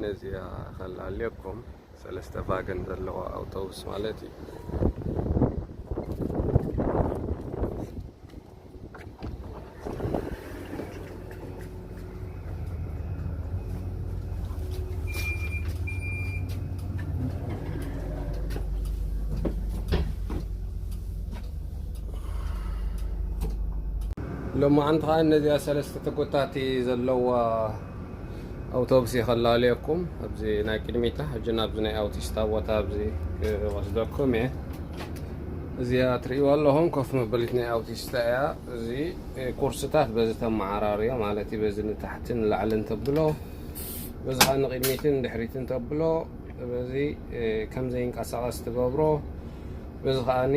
ነዚኣ ከላለየኩም ሰለስተ ቫገን ዘለዋ ኣውቶቡስ ማለት እዩ። ሎማዓንቲ ከዓ እነዚኣ ሰለስተ ተጎታቲ ዘለዋ ኣውቶቡስ ይኸላለየኩም። ኣብዚ ናይ ቅድሚታ ሕጂ ናብዚ ናይ ኣውቲስታ ቦታ ኣብዚ ክወስደኩም እየ። እዚኣ ትርእይዋ ኣለኹም ኮፍ መበሊት ናይ ኣውቲስታ እያ። እዚ ኩርስታት በዚ ተመዓራርዮ ማለት እዩ። በዚ ንታሕትን ንላዕልን ተብሎ፣ በዚ ከዓ ንቅድሚትን ድሕሪትን ተብሎ፣ በዚ ከም ዘይንቀሳቀስ ትገብሮ፣ በዚ ከዓኒ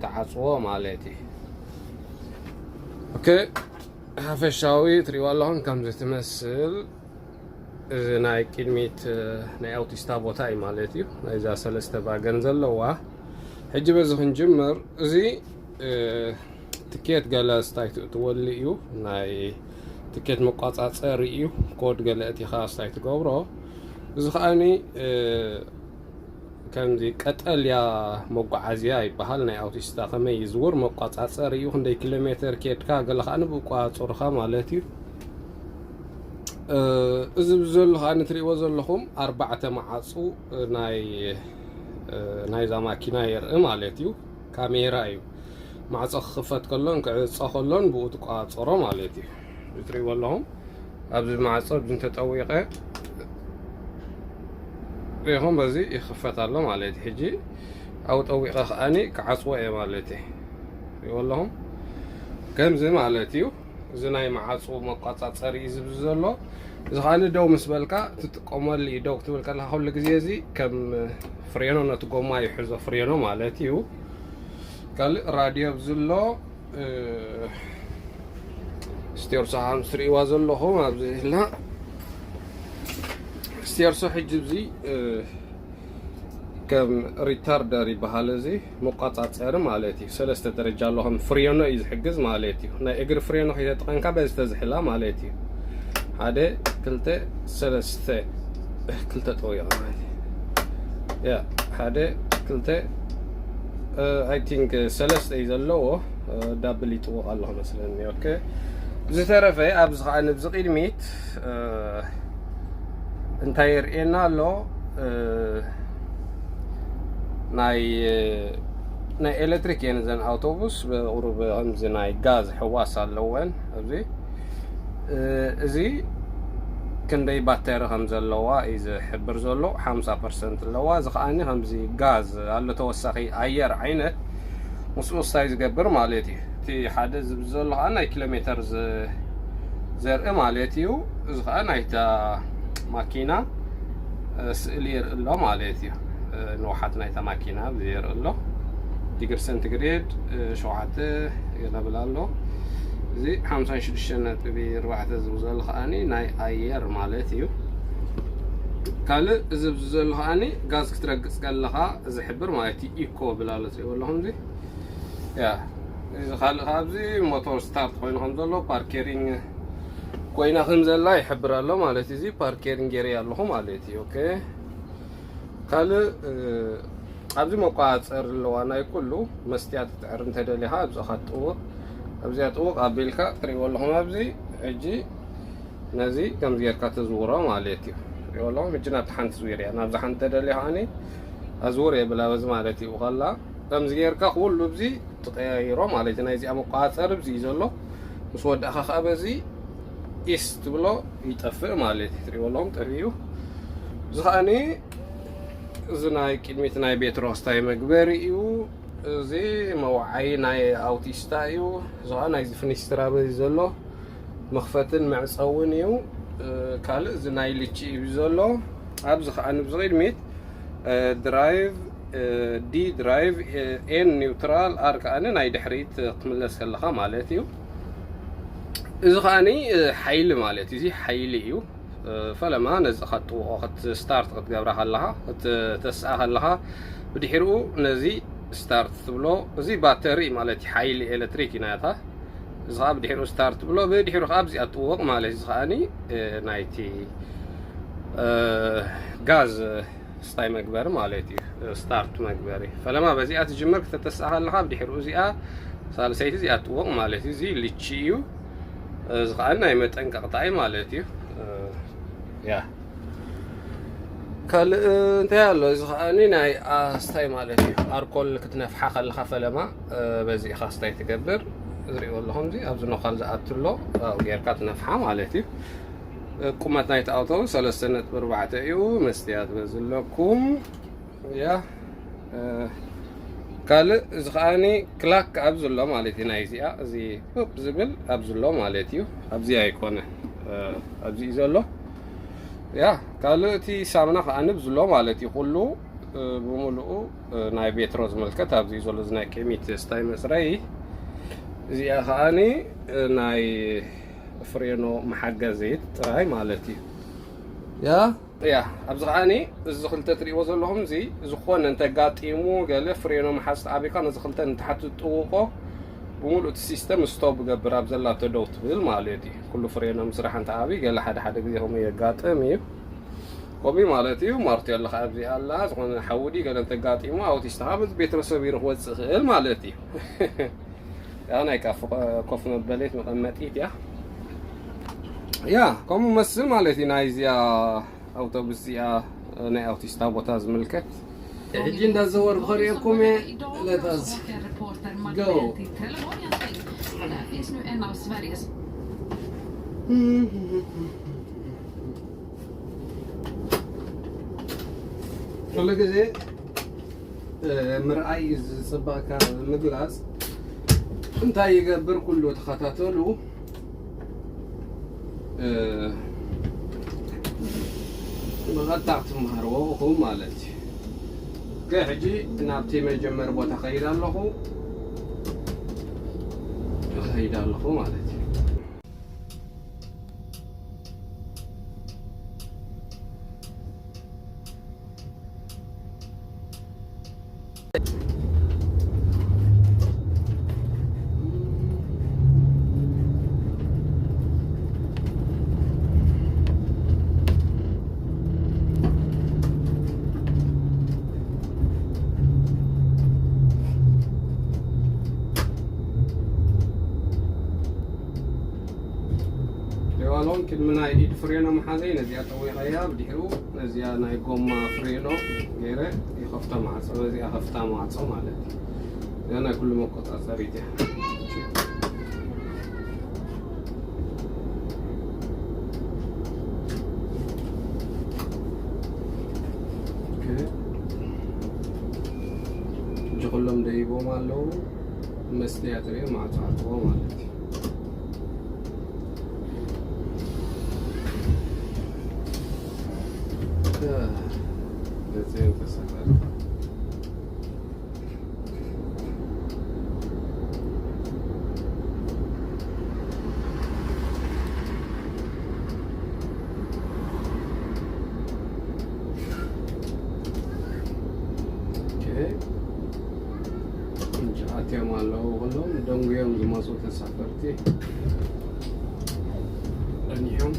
ትዓፅዎ ማለት እዩ። ኦኬ፣ ሓፈሻዊ ትሪእዋ ኣለኹም ከምዚ ትመስል። እዚ ናይ ቅድሚት ናይ ኣውቲስታ ቦታ እዩ ማለት እዩ። ናይዛ ሰለስተ ቫገን ዘለዋ። ሕጂ በዚ ክንጅምር፣ እዚ ትኬት ገለ ስታይ ትእትወሉ እዩ። ናይ ትኬት መቋፃፀሪ እዩ። ኮድ ገለ እቲኻ ስታይ ትገብሮ። እዚ ከዓኒ ከምዚ ቀጠልያ መጓዓዝያ ይበሃል። ናይ ኣውቲስታ ከመይ ይዝውር መቋፃፀሪ እዩ። ክንደይ ኪሎ ሜትር ኬድካ ገለ ከዓ ንብቋፅሩኻ ማለት እዩ። እዚ ዘሎ ከዓ ንትሪእዎ ዘለኹም ኣርባዕተ መዓፁ ናይ ናይዛ ማኪና የርኢ ማለት እዩ። ካሜራ እዩ። ማዕፆ ክኽፈት ከሎን ክዕፀ ከሎን ብኡ ትቋፀሮ ማለት እዩ። እዚ ትሪእዎ ኣለኹም ኣብዚ ማዕፆ እዚ እንተጠዊቐ ሪኢኹም በዚ ይኽፈት ኣሎ ማለት እዩ። ሕጂ ኣብኡ ጠዊቐ ከዓኒ ክዓፅዎ እየ ማለት እዩ። ሪእዎ ኣለኹም ከምዚ ማለት እዩ። እዚ ናይ መዓፁ መቋፃፀሪ እዩ ዝብል ዘሎ። እዚ ከዓኒ ደው ምስ በልካ ትጥቀመሉ እዩ። ደው ክትብል ከለካ ኩሉ ግዜ እዚ ከም ፍሬኖ ነቲ ጎማ ይሕዞ ፍሬኖ ማለት እዩ። ካልእ ራድዮ ኣብዚ ኣሎ። ስቴርሶ ሓምስ ትርእይዋ ዘለኹም ኣብዚ ህላ ስቴርሶ ሕጂ እዚ ከም ሪታርደር ይበሃል። እዚ መቋፃፀሪ ማለት እዩ። ሰለስተ ደረጃ ኣሎ። ከም ፍሬኖ እዩ ዝሕግዝ ማለት እዩ። ናይ እግሪ ፍሬኖ ከይተጠቐንካ በዚ ተዝሕላ ማለት እዩ። ሓደ ክልተ ሰለስተ ክልተ ጠዊቐ ማለት እዩ። ያ ሓደ ክልተ I think ሰለስተ እዩ ዘለዎ። ዳብል ይጥውቕ ኣለኹ መስለኒ። ኦኬ፣ ብዝተረፈ ኣብዚ ከዓ ንብዚ ቅድሚት እንታይ የርእየና ኣሎ? ናይ ናይ ኤሌክትሪክ እየን እዘን ኣውቶቡስ። ብቁሩብ ከምዚ ናይ ጋዝ ሕዋስ ኣለወን። ኣብዚ እዚ ክንደይ ባተሪ ከም ዘለዋ እዩ ዝሕብር ዘሎ። ሓምሳ ፐርሰንት ኣለዋ። እዚ ከዓኒ ከምዚ ጋዝ ኣሎ፣ ተወሳኺ ኣየር ዓይነት ምስኡ ስታይ ዝገብር ማለት እዩ። እቲ ሓደ ዝብል ዘሎ ከዓ ናይ ኪሎ ሜተር ዘርኢ ማለት እዩ። እዚ ከዓ ናይታ ማኪና ስእሊ የርኢ ኣሎ ማለት እዩ። ንውሓት ናይታ ማኪና የርኢ ኣሎ። ዲግሪ ሴንቲግሬድ ሸውዓተ የለብል ኣሎ። እዚ ሓምሳን ሽዱሽተን ነጥቢ ኣርባዕተ ዝብል ዘሎ ከዓኒ ናይ ኣየር ማለት እዩ። ካልእ እዚ ኣብዚ ዘሎ ከዓኒ ጋዝ ክትረግፅ ከለኻ ዝሕብር ማለት እዩ። ኢኮ ብላሎ ትሪእዎ ኣለኹም እዚ ያ እዚ ካልእ ካብዚ ሞቶር ስታርት ኮይኑ ከም ዘሎ ፓርኬሪንግ ኮይና ከም ዘላ ይሕብር ኣሎ ማለት እዩ። እዚ ፓርኬሪንግ ገይረ ኣለኹ ማለት እዩ። ኦኬ፣ ካልእ ኣብዚ መቋፀር ኣለዋ ናይ ኩሉ መስትያት ትዕር እንተደሊኻ ኣብዚ ኻ ጥውቕ ኣብዚኣ ጥውቕ ኣቢልካ ትሪእዎ ኣለኹም። ኣብዚ ሕጂ ነዚ ከምዚ ጌርካ ተዝውሮ ማለት እዩ። ትሪእዎ ኣለኹም። ሕጂ ናብቲ ሓንቲ ዝዊር እያ። ናብዚ ሓንቲ ተደልዮ ከዓኒ ኣዝውር የብላ በዚ ማለት እዩ። ከላ ከምዚ ጌርካ ኩሉ ኣብዚ ትቀያይሮ ማለት እዩ። ናይዚኣ መቋፀር ኣብዚ እዩ ዘሎ። ምስ ወዳእካ ከዓ በዚ ኢስ ትብሎ ይጠፍእ ማለት እዩ። ትሪእዎ ኣለኹም ጠፊኡ። እዚ ከዓኒ እዚ ናይ ቅድሚት ናይ ቤት ሮስታይ መግበሪ እዩ። እዚ መውዓይ ናይ ኣውቲስታ እዩ። እዚ ከዓ ናይዚ ፍኒስትራ በዚ ዘሎ መኽፈትን መዕፀውን እዩ። ካልእ እዚ ናይ ልቺ እዩ ዘሎ። ኣብዚ ከዓ ንብዚ ቅድሚት ድራይቭ ዲ ድራይቭ ኤን ኒውትራል ኣር ከዓኒ ናይ ድሕሪት ክትምለስ ከለኻ ማለት እዩ። እዚ ከዓኒ ሓይሊ ማለት እዩ። እዚ ሓይሊ እዩ። ፈለማ ነዚ ከጥውቆ ክትስታርት ክትገብራ ከለኻ ክትተስኣ ከለኻ ብድሕሪኡ ነዚ ስታርት ትብሎ። እዚ ባተሪ ማለት እዩ፣ ሓይሊ ኤሌክትሪክ እዩ ናታ። እዚ ከዓ ብድሕሪኡ ስታርት ትብሎ፣ ብድሕሪኡ ከዓ ኣብዚኣ ትጥውቕ ማለት እዩ። እዚ ከዓኒ ናይቲ ጋዝ ስታይ መግበሪ ማለት እዩ። ስታርት መግበሪ ፈለማ በዚኣ ትጅምር ክተተስኣ ከለኻ ብድሕሪኡ እዚኣ ሳልሰይቲ እዚኣ ትጥወቕ ማለት እዩ። እዚ ልቺ እዩ። እዚ ከዓ ናይ መጠንቀቕታ እዩ ማለት እዩ። ያ ካልእ እንታይ ኣሎ? እዚ ከዓ ናይ ኣስታይ ማለት እዩ። ኣርኮል ክትነፍሓ ከለኻ ፈለማ በዚ ኢኻ ስታይ ትገብር። ዝሪእዎ ኣለኹም እዚ ኣብዚ ነዃል ዝኣቱ ኣሎ፣ ኣብኡ ጌርካ ትነፍሓ ማለት እዩ። ቁመት ናይቲ ኣውቶቡስ ሰለስተ ነጥቢ ኣርባዕተ እዩ። መስትያት በዚ ኣለኩም። ያ ካልእ እዚ ከዓኒ ክላክ ኣብዚ ኣሎ ማለት እዩ። ናይ እዚኣ እዚ ፕፕ ዝብል ኣብዚ ኣሎ ማለት እዩ። ኣብዚ ኣይኮነ ኣብዚ እዩ ዘሎ። ያ ካልእ እቲ ሳምና ከዓኒ ኣብዚ ኣሎ ማለት እዩ። ኩሉ ብምሉኡ ናይ ቤትሮ ዝምልከት ኣብዚ እዩ ዘሎ። እዚ ናይ ቅሚት ስታይ መፅረይ እዚኣ ከዓኒ ናይ ፍሬኖ መሓገዚት ጥራይ ማለት እዩ። ያ ያ ኣብዚ ከዓኒ እዚ ክልተ ትሪእዎ ዘለኹም እዚ ዝኾነ እንተጋጢሙ ገለ ፍሬኖ መሓዝ ተዓቢካ ነዚ ክልተ ንታሕቲ ትጥውቆ ብምሉእ እቲ ሲስተም ስቶፕ ገብር ኣብ ዘላቶ ደው ትብል ማለት እዩ። ኩሉ ፍሬኖ ምስራሕ እንተ ዓብይ ገለ ሓደ ሓደ ግዜ ከምኡ የጋጥም እዩ። ከምኡ ማለት እዩ። ማርቴሎ ከዓ ኣብዚ ኣላ ዝኾነ ሓውዲ ገለ እንተጋጢሙ ኣውቲስታ ካብ ቤትሮ ሰቢሩ ክወፅእ ይኽእል ማለት እዩ። ያ ናይ ካፍ ኮፍ መበሌት መቐመጢት ያ ያ ከምኡ መስል ማለት እዩ። ናይዚኣ ኣውቶቡስ እዚኣ ናይ ኣውቲስታ ቦታ ዝምልከት ሕጂ እንዳዘወርኩ ከርእየኩም እየ። Let us go. ኩሉ ግዜ ምርኣይ እዩ ዝፅበቕካ ምግላፅ። እንታይ ይገብር ኩሉ ተኸታተሉ። ብቐጥታ ክትመሃርዎ ኢኹም ማለት እዩ። ከ ሕጂ ናብቲ መጀመሪ ቦታ ከይድ ኣለኹ ከይድ ኣለኹ ማለት እዩ። ሌዋሎን ቅድሚ ናይ ኢድ ፍሬኖ መሓዘይ ነዚኣ ጠዊቐያ ብድሕሩ ነዚኣ ናይ ጎማ ፍሬኖ ገይረ ይኸፍታ ማዕጾ ነዚኣ ከፍታ ማዕጾ ማለት እዩ። እዚኣ ናይ ኩሉ መቆጻጸሪት እያ። እጂ ኩሎም ደይቦም ኣለዉ። መስትያት ርእ ማዕጾ ኣትዎ ማለት እዩ። ገጸ ተሰቀል ኣትዮም ኣለዉ። ኩሎም ደንጉዮም ዝመፁ ተሳፈርቲ ጸኒሖም።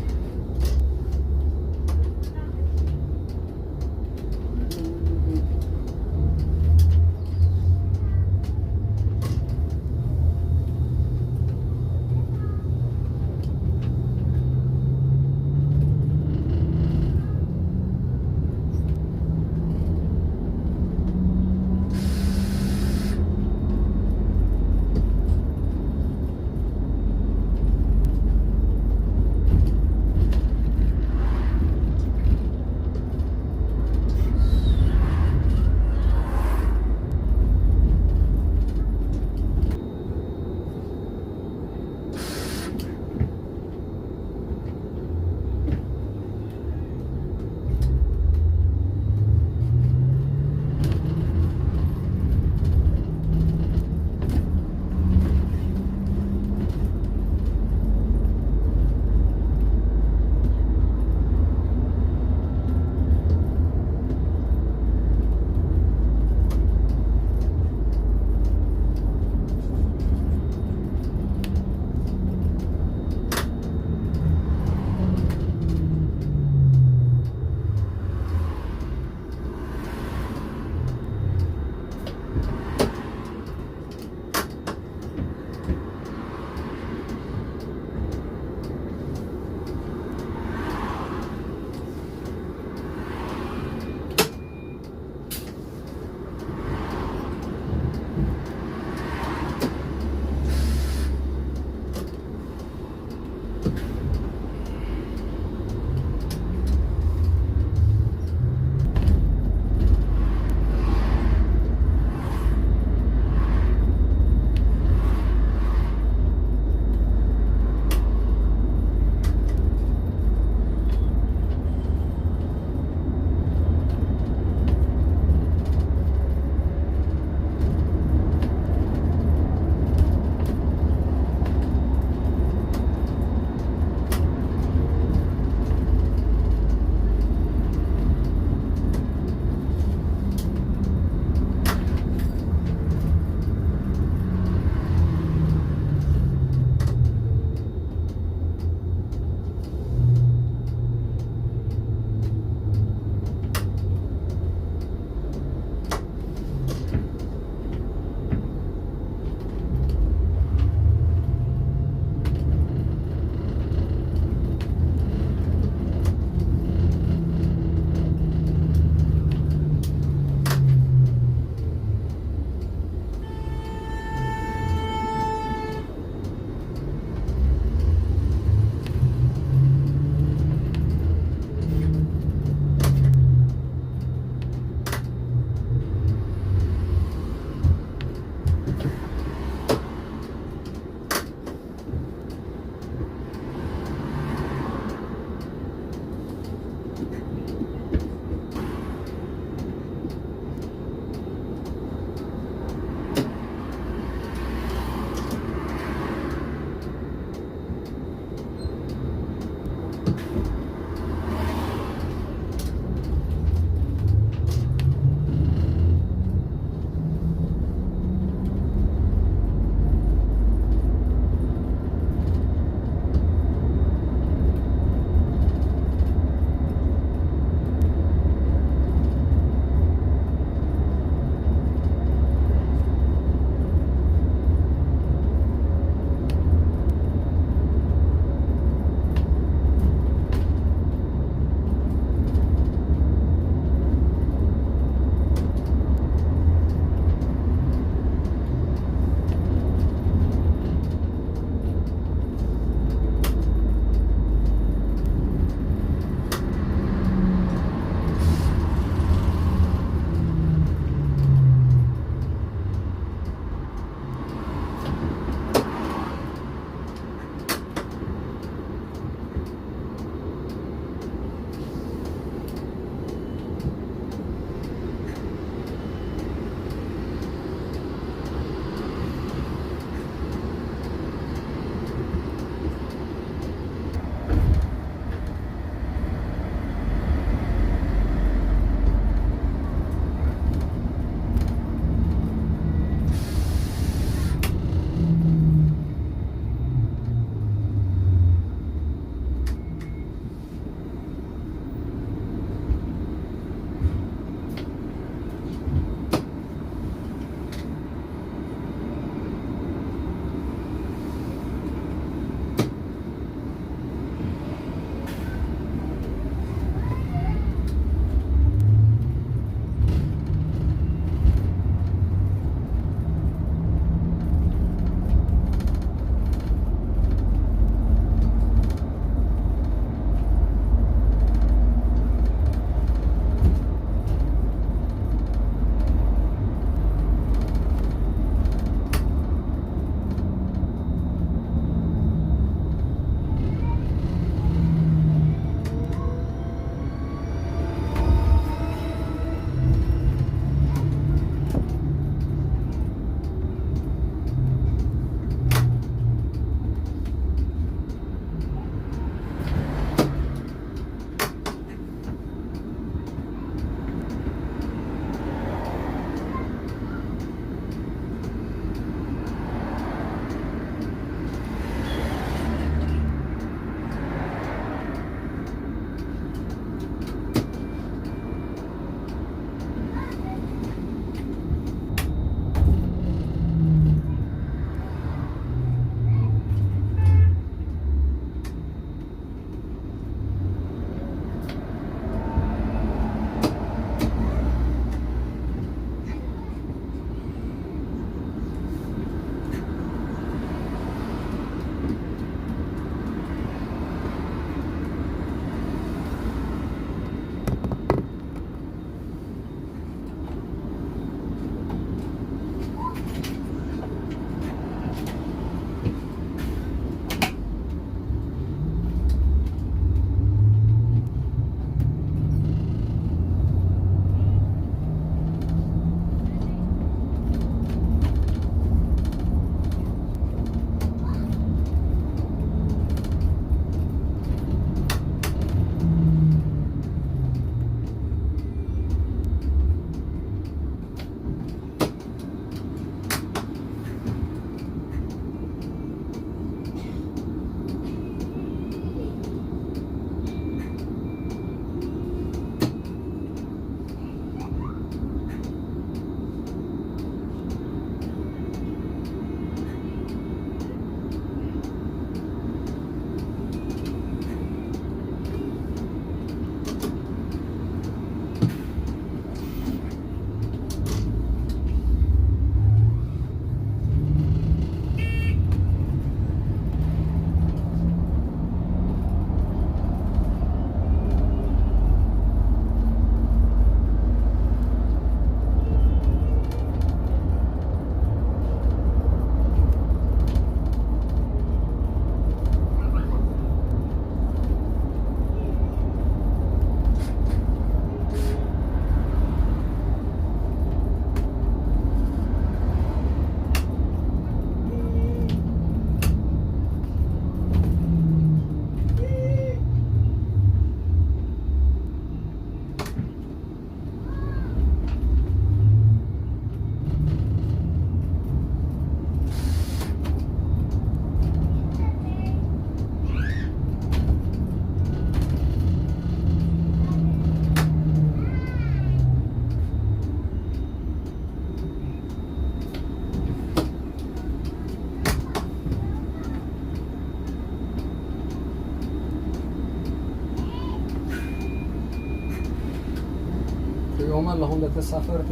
ዮም ኣለኹም ተሳፈርቲ።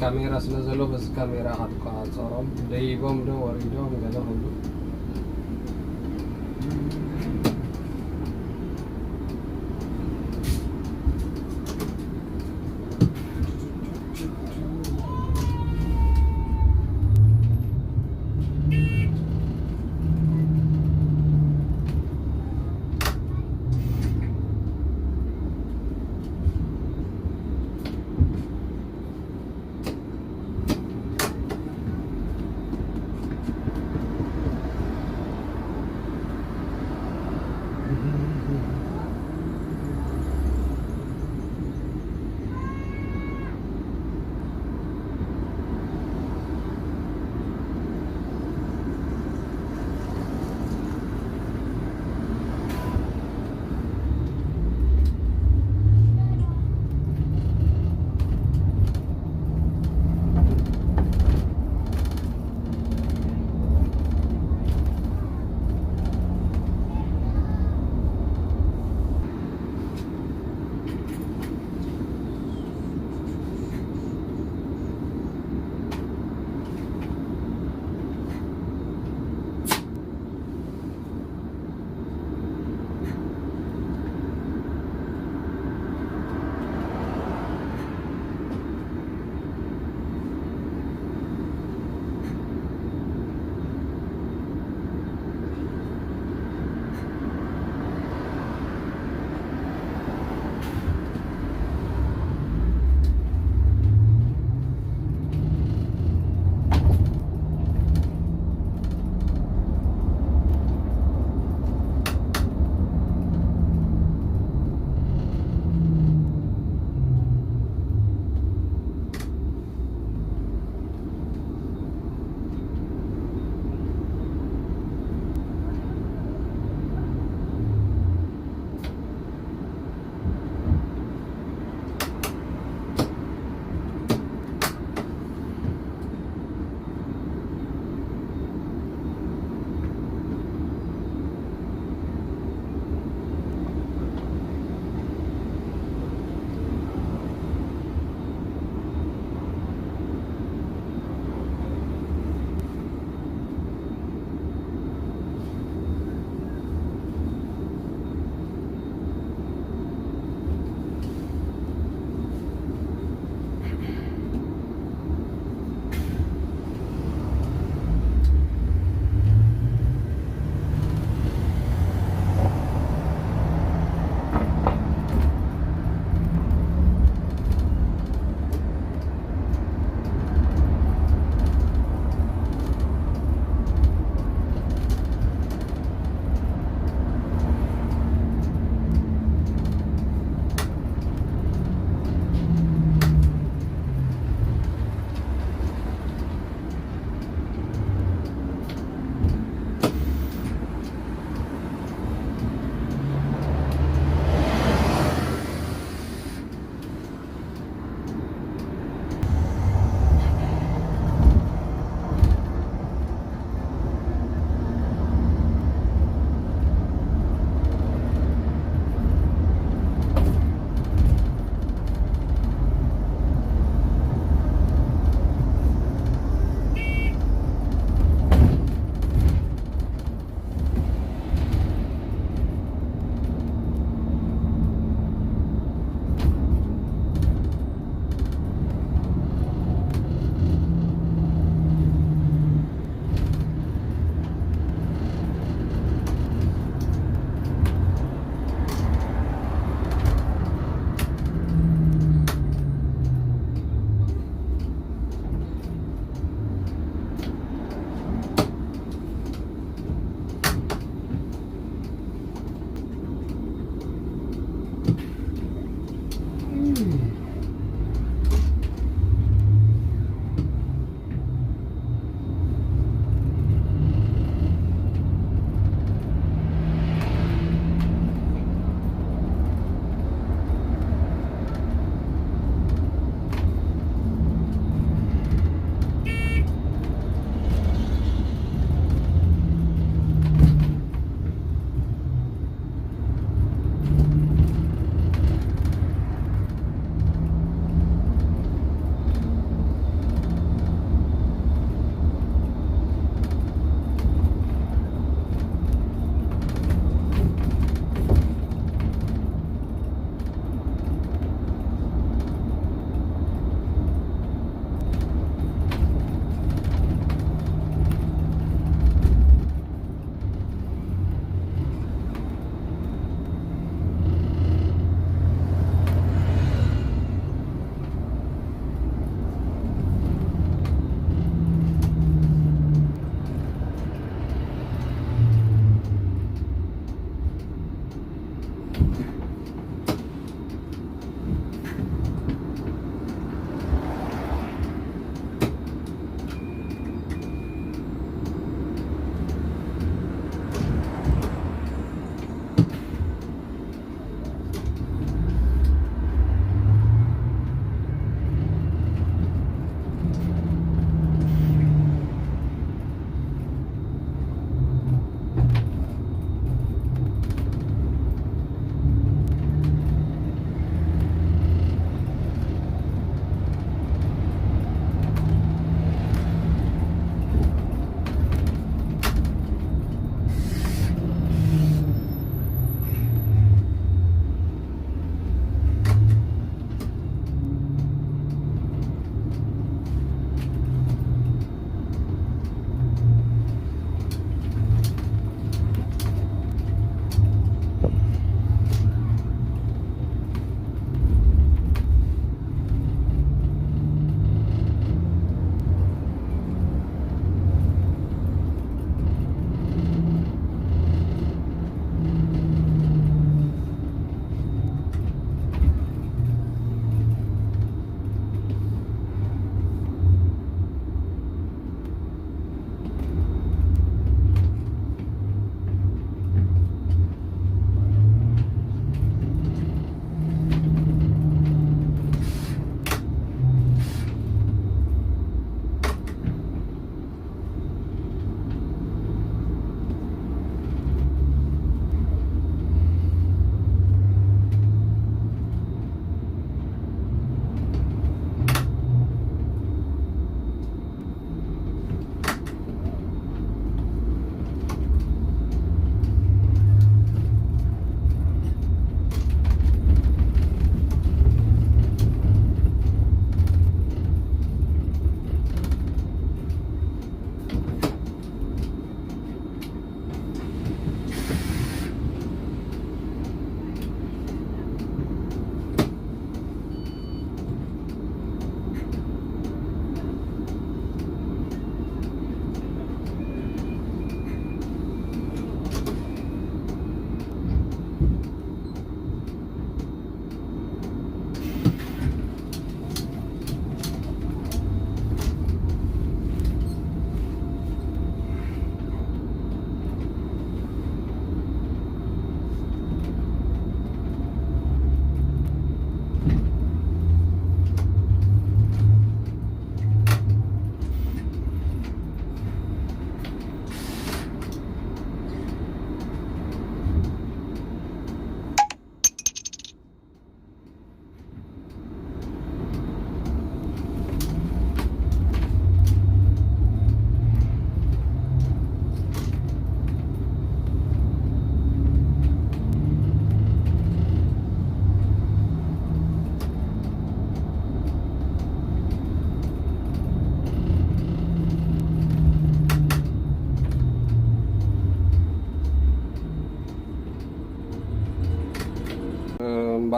ካሜራ ስለ ዘሎ በዚ ካሜራ ኢኻ ትቆፃፀሮም። ደይቦም ዶ ወሪዶም ገለ ኩሉ።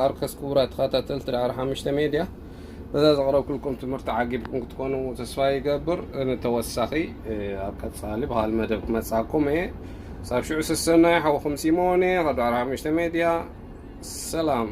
ኣርከስ ክቡራት ተኸታተልቲ ዳዕሮ ሓሙሽተ ሜድያ፣ በዛ ዘቕረብኩልኩም ትምህርቲ ዓጊብኩም ክትኮኑ ተስፋ ይገብር። ንተወሳኺ ኣብ ቀጻሊ ብኻል መደብ ክመጻኩም እየ። ሳብ ሽዑ ስሰናይ ሓውኹም ሲሞን እየ ካብ ዳዕሮ ሓሙሽተ ሜድያ። ሰላም።